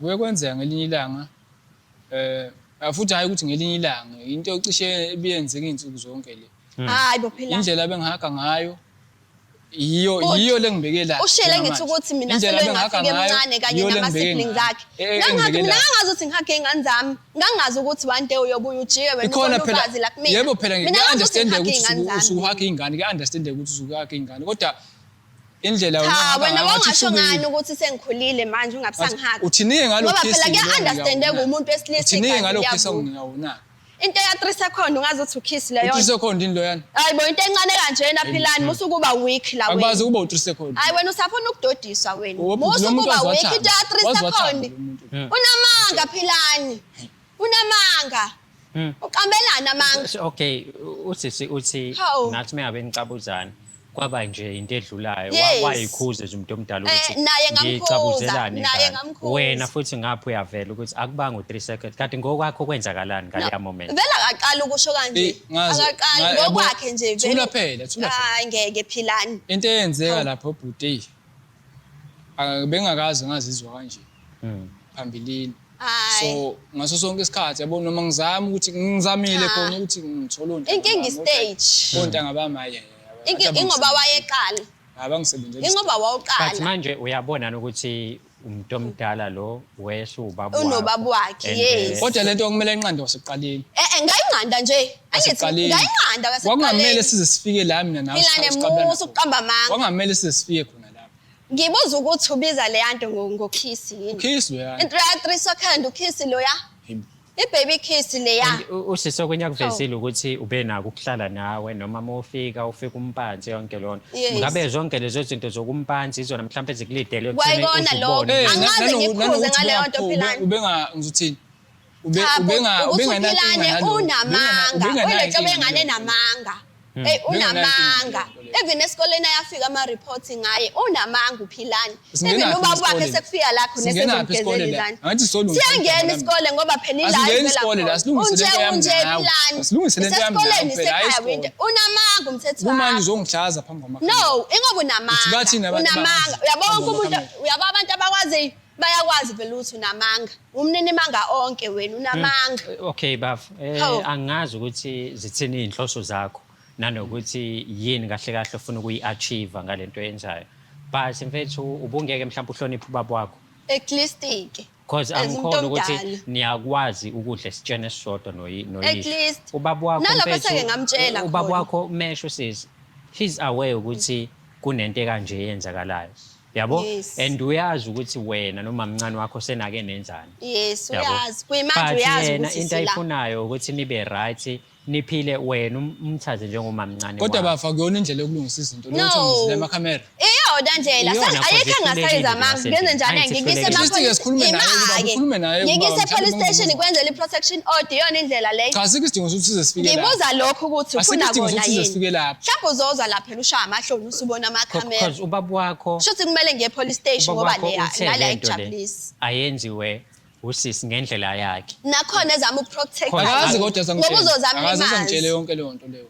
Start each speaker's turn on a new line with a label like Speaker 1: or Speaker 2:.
Speaker 1: Kuye kwenzeka ngelinye ilanga eh futhi hayi ukuthi ngelinye ilanga into cishe ebiyenzeka izinsuku zonke le.
Speaker 2: Hayi bo phela.
Speaker 1: Indlela abengihaga ngayo yiyo
Speaker 2: Kodwa,
Speaker 1: yiyo lengibeke la.
Speaker 2: Ushele ngithi ukuthi mina
Speaker 1: Indlela
Speaker 2: selo
Speaker 1: abengihaga
Speaker 2: ngafika
Speaker 1: ngayo,
Speaker 2: emncane kanye
Speaker 1: yiyo
Speaker 2: nama
Speaker 1: lengibeke
Speaker 2: siblings
Speaker 1: ngayo.
Speaker 2: akhe.
Speaker 1: Eh, eh,
Speaker 2: Ngangathi
Speaker 1: engibeke
Speaker 2: mina
Speaker 1: la.
Speaker 2: ngangazi ukuthi ngihage iy'ngane zami. Ngangazi ukuthi one day uyobuya ujike wena
Speaker 1: Ikhona
Speaker 2: ufune
Speaker 1: phela
Speaker 2: ulwazi la kumina.
Speaker 1: yebo phela
Speaker 2: Mina ngangazi ukuthi
Speaker 1: ngiya-understand
Speaker 2: ngihage
Speaker 1: ukuthi
Speaker 2: iy'ngane zami.
Speaker 1: usuhaga iy'ngane kuya-understand ukuthi usuhaga iy'ngane kodwa indlela
Speaker 2: Cha
Speaker 1: wena
Speaker 2: wena
Speaker 1: ngathi
Speaker 2: wawungasho
Speaker 1: ihlukile.
Speaker 2: ngani ukuthi sengikhulile manje ungabe usangihaga.
Speaker 1: Uthini-ke ngalo
Speaker 2: Ngoba
Speaker 1: kiss
Speaker 2: phela
Speaker 1: loyo
Speaker 2: kuya-understandeka
Speaker 1: ngiyawu-
Speaker 2: umuntu wesilisa
Speaker 1: Uthini-ke
Speaker 2: igazi
Speaker 1: ngalo kiss
Speaker 2: liyavuka.
Speaker 1: onginika wona?
Speaker 2: Into ya 3 second ungazi ukuthi ukiss leyo.
Speaker 1: U-3 second yini loyana?
Speaker 2: Hayi bo into encane kanjena philani musu kuba weak la wena.
Speaker 1: Akwazi ukuba u-3 second.
Speaker 2: Hayi wena usafuna ukudodiswa wena.
Speaker 1: Wo,
Speaker 2: Musu
Speaker 1: lo muntu
Speaker 2: kuba
Speaker 1: waze
Speaker 2: weak
Speaker 1: wathanda.
Speaker 2: into ya 3
Speaker 1: Waze wathanda
Speaker 2: second.
Speaker 1: lo muntu.
Speaker 2: Unamanga philani. Unamanga. Uqambelana amanga.
Speaker 3: So, okay, usisi uthi
Speaker 2: Hawu.
Speaker 3: nathi mengabe nicabuzana kwaba nje into edlulayo.
Speaker 2: Yes.
Speaker 3: Wayikhuza nje umuntu omdala
Speaker 2: Eh,
Speaker 3: ukuthi
Speaker 2: naye ngamkhuza,
Speaker 3: ngiyicabuzelani
Speaker 2: naye
Speaker 3: ingane.
Speaker 2: ngamkhuza.
Speaker 3: Wena futhi ngapha uyavela ukuthi akubanga u-3 seconds kanti ngokwakho kwenzakalani ngaleya moment.
Speaker 2: Vele akaqali ukusho kanje.
Speaker 1: Eh, ngazi-
Speaker 2: Akaqali
Speaker 1: yabo,
Speaker 2: ngokwakhe nje vele.
Speaker 1: Thula phela, thula phela.
Speaker 2: Hayi ngeke philani.
Speaker 1: Into eyenzeka lapho bhuti eyi bengakaze ngazizwa kanje phambilini.
Speaker 2: Hayi.
Speaker 1: So ngaso sonke isikhathi yabo noma ngizama ukuthi ngizamile
Speaker 2: Cha.
Speaker 1: khona ukuthi ngithole ontanga
Speaker 2: Inkinga
Speaker 1: bami, kodwa
Speaker 2: i-stage.
Speaker 1: Ontanga bami hayi hayi, hayi,
Speaker 2: Ingoba wayeqala.
Speaker 1: Abangisebenzeli.
Speaker 2: Ingoba
Speaker 3: But
Speaker 2: wawuqala.
Speaker 3: manje uyabona nokuthi umuntu omdala lo wesubaba
Speaker 2: Unobaba wakhe,
Speaker 3: And,
Speaker 2: yes.
Speaker 1: Kodwa lento kumele inqande wasekuqaleni.
Speaker 2: Eh eh ngayinqanda nje. Angithi
Speaker 1: Wasekuqaleni.
Speaker 2: ngayinqanda
Speaker 1: Kwakungamele
Speaker 2: kwasekuqaleni.
Speaker 1: size sifike la mina nawe.
Speaker 2: Philane
Speaker 1: siqabulana
Speaker 2: musa
Speaker 1: khona.
Speaker 2: ukuqamba amanga.
Speaker 1: Kwakungamele size sifike khona lapho.
Speaker 2: Ngibuza ukuthi ubiza leya nto ngokiss yini?
Speaker 1: Kiss loyana.
Speaker 2: Into ya 3 second ukiss loya.
Speaker 1: Yebo.
Speaker 2: I-baby kiss leya.
Speaker 3: And usisi okunye akuvezile ukuthi ubenako ukuhlala nawe noma uma ufika ufika umpansi yonke lona.
Speaker 2: Yes.
Speaker 3: Ngabe zonke lezo zinto zokumpansi izona mhlawumbe ezikulidele ekutheni
Speaker 2: Kwayikona
Speaker 3: uze
Speaker 2: lokho.
Speaker 3: ubone.
Speaker 1: Eh,
Speaker 2: Angikaze ngikhuze
Speaker 1: nanokuthi
Speaker 2: ngaleyo nto, Philani.
Speaker 1: Ubenga ngizothini? Ube
Speaker 2: Cha,
Speaker 1: ubenga
Speaker 2: ukuthi
Speaker 1: ubengenankinga
Speaker 2: uPhilane
Speaker 1: nalokho.
Speaker 2: unamanga.
Speaker 1: Ubengenayo
Speaker 2: Ulethe
Speaker 1: inkinga
Speaker 2: bengane
Speaker 1: nalokho.
Speaker 2: namanga. Hey unamanga. Even esikoleni ayafika ama reports ngaye unamanga uPhilani. Even
Speaker 1: Singenaphi
Speaker 2: ubaba wakhe
Speaker 1: esikoleni?
Speaker 2: sekufika la khona
Speaker 1: Singenaphi
Speaker 2: esezomgezela
Speaker 1: isikole la?
Speaker 2: izandla.
Speaker 1: Angithi solungisa
Speaker 2: Siyangena
Speaker 1: indaba
Speaker 2: isikole ngoba phela ila
Speaker 1: Asingeni
Speaker 2: ivela
Speaker 1: isikole la,
Speaker 2: khona.
Speaker 1: silungise lento
Speaker 2: Unje
Speaker 1: yami
Speaker 2: unje
Speaker 1: nawe.
Speaker 2: Philani.
Speaker 1: Asilungise lento yami nawe
Speaker 2: Isesikoleni
Speaker 1: phela, hayi
Speaker 2: isekhaya
Speaker 1: isikole.
Speaker 2: winto. Unamanga umthetho
Speaker 1: Kumanje
Speaker 2: wakho.
Speaker 1: uzongihlaza phambi kwamakhamera.
Speaker 2: No, ingoba
Speaker 1: Uthi bathini
Speaker 2: unamanga.
Speaker 1: abantu
Speaker 2: Unamanga.
Speaker 1: abangazi?
Speaker 2: Uyabo wonke
Speaker 1: Phambi
Speaker 2: umuntu
Speaker 1: kwamakhamera.
Speaker 2: uyabo abantu abakwazi bayakwazi vele ukuthi unamanga. Umnini manga onke wena unamanga.
Speaker 3: Okay baf,
Speaker 2: Hawu.
Speaker 3: angazi ukuthi zithini izinhloso zakho nanokuthi yini kahle kahle ofuna ukuyi-achieve ngalento oyenzayo. But mfethu ubungeke mhlawumbe uhloniphe ubaba wakho.
Speaker 2: At least ke.
Speaker 3: Cause
Speaker 2: As umuntu
Speaker 3: angikhona ukuthi
Speaker 2: omdala.
Speaker 3: niyakwazi ukudla esitsheni esisodwa
Speaker 2: At
Speaker 3: noyihlo.
Speaker 2: least.
Speaker 3: Ubaba wakho
Speaker 2: Nalokho
Speaker 3: mfethu,
Speaker 2: seke ngamtshela
Speaker 3: ubaba
Speaker 2: khona.
Speaker 3: wakho mesho sis he's aware ukuthi kunento ekanje eyenzakalayo. Yabo?
Speaker 2: Yes.
Speaker 3: And uyazi ukuthi wena noma mncane wakho senake nenzani.
Speaker 2: Yes,
Speaker 3: Yabo?
Speaker 2: uyazi. Kuyimanje
Speaker 3: But
Speaker 2: uyazi
Speaker 3: yena
Speaker 2: ukuthi
Speaker 3: into
Speaker 2: sila.
Speaker 3: ayifunayo ukuthi nibe right niphile wena umthathe njengomamncane
Speaker 1: Kodwa
Speaker 3: wakho.
Speaker 1: bafa kuyona indlela yokulungisa izinto
Speaker 2: No.
Speaker 1: lokuthi ngizile amakhamera.
Speaker 2: Iyona ndlela.
Speaker 3: Iyona,
Speaker 2: Ayikho
Speaker 3: cause
Speaker 2: engasayiza
Speaker 3: ihlulekile
Speaker 2: amanga.
Speaker 3: nje
Speaker 2: Ngenze njani
Speaker 3: Angithi
Speaker 2: ngikuyise
Speaker 3: ihlulekile.
Speaker 1: At least ke sikhulume naye ubaba, ukhulume naye ubaba,
Speaker 2: Ngikuyise
Speaker 1: mhlawumbe
Speaker 2: police station
Speaker 1: ungizwa.
Speaker 2: kwenzele i-protection order iyona indlela leyo.
Speaker 1: Cha asikho isidingo sokuthi size sifike lapho.
Speaker 2: Ngibuza lokho ukuthi
Speaker 1: Asikho
Speaker 2: ufuna
Speaker 1: isidingo
Speaker 2: kona
Speaker 1: sokuthi size
Speaker 2: yini.
Speaker 1: sifike lapho.
Speaker 2: Mhlawumbe uzozwa la phela ushaya amahloni usubona amakhamera.
Speaker 3: Cause ubaba wakho
Speaker 2: Shuthi kumele ngiye police station
Speaker 3: ubaba
Speaker 2: ngoba
Speaker 3: wakho
Speaker 2: leya
Speaker 3: uthe
Speaker 2: ngale
Speaker 3: lento le
Speaker 2: ayijabulisi.
Speaker 3: ayenziwe usisi ngendlela yakhe.
Speaker 2: Nakhona ezama ukuprotect.
Speaker 3: Khona-
Speaker 1: Akazi kodwa
Speaker 2: Ngoba
Speaker 1: azangitshele.
Speaker 2: uzozama
Speaker 1: Akazi
Speaker 2: imazi.
Speaker 1: azangitshele yonke leyo nto leyo.